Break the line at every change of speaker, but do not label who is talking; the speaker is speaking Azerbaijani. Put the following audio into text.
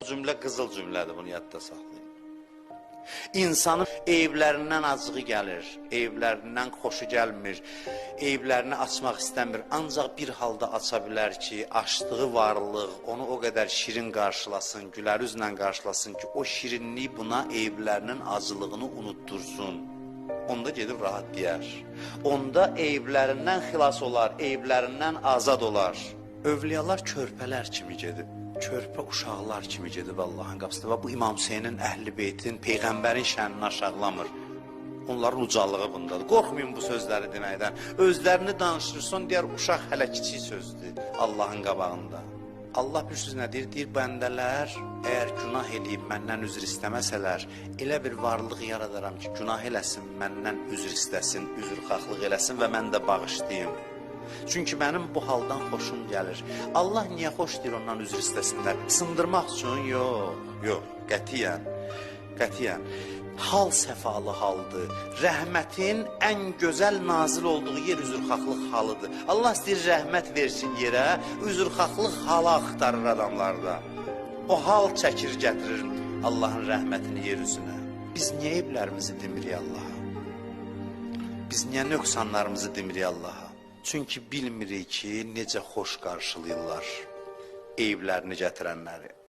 Cümlə qızıl cümlədir, bunu yadda saxlayın. İnsanın eyiblərindən acığı gəlir, eyiblərindən xoşu gəlmir, eyiblərini açmaq istəmir. Ancaq bir halda aça bilər ki, açdığı varlıq onu o qədər şirin qarşılasın, gülər üzlə qarşılasın ki, o şirinlik buna eyiblərinin acılığını unuttursun. Onda gedib rahat deyər. Onda eyiblərindən xilas olar, eyiblərindən azad olar. Övliyalar körpələr kimi gedib, körpə uşaqlar kimi gedib Allahın qapısında və bu İmam Hüseynin, Əhl-i Beytin, Peyğəmbərin şənini aşağılamır. Onların ucalığı bundadır. Qorxmayın bu sözləri deməkdən. Özlərini danışırsan, deyər uşaq hələ kiçik sözdür Allahın qabağında. Allah bir söz nə deyir? Deyir, bəndələr əgər günah eləyib məndən üzr istəməsələr, elə bir varlıq yaradaram ki, günah eləsin, məndən üzr istəsin, üzrxahlıq eləsin və mən də bağışlayım. Çünki mənim bu haldan xoşum gəlir. Allah niyə xoşlayır ondan üzr istəsinlər? Sındırmaq üçün? Yox, yox, qətiyyən, qətiyyən. Hal səfalı haldır. Rəhmətin ən gözəl nazil olduğu yer üzrxahlıq halıdır. Allah istəyir rəhmət versin yerə, üzrxahlıq halı axtarır adamlarda. O hal çəkir, gətirir Allahın rəhmətini yer üzünə. Biz niyə eyiblərimizi demirik Allaha? Biz niyə nöqsanlarımızı demirik Allaha? Çünki bilmirik ki, necə xoş qarşılayırlar eyiblərini gətirənləri.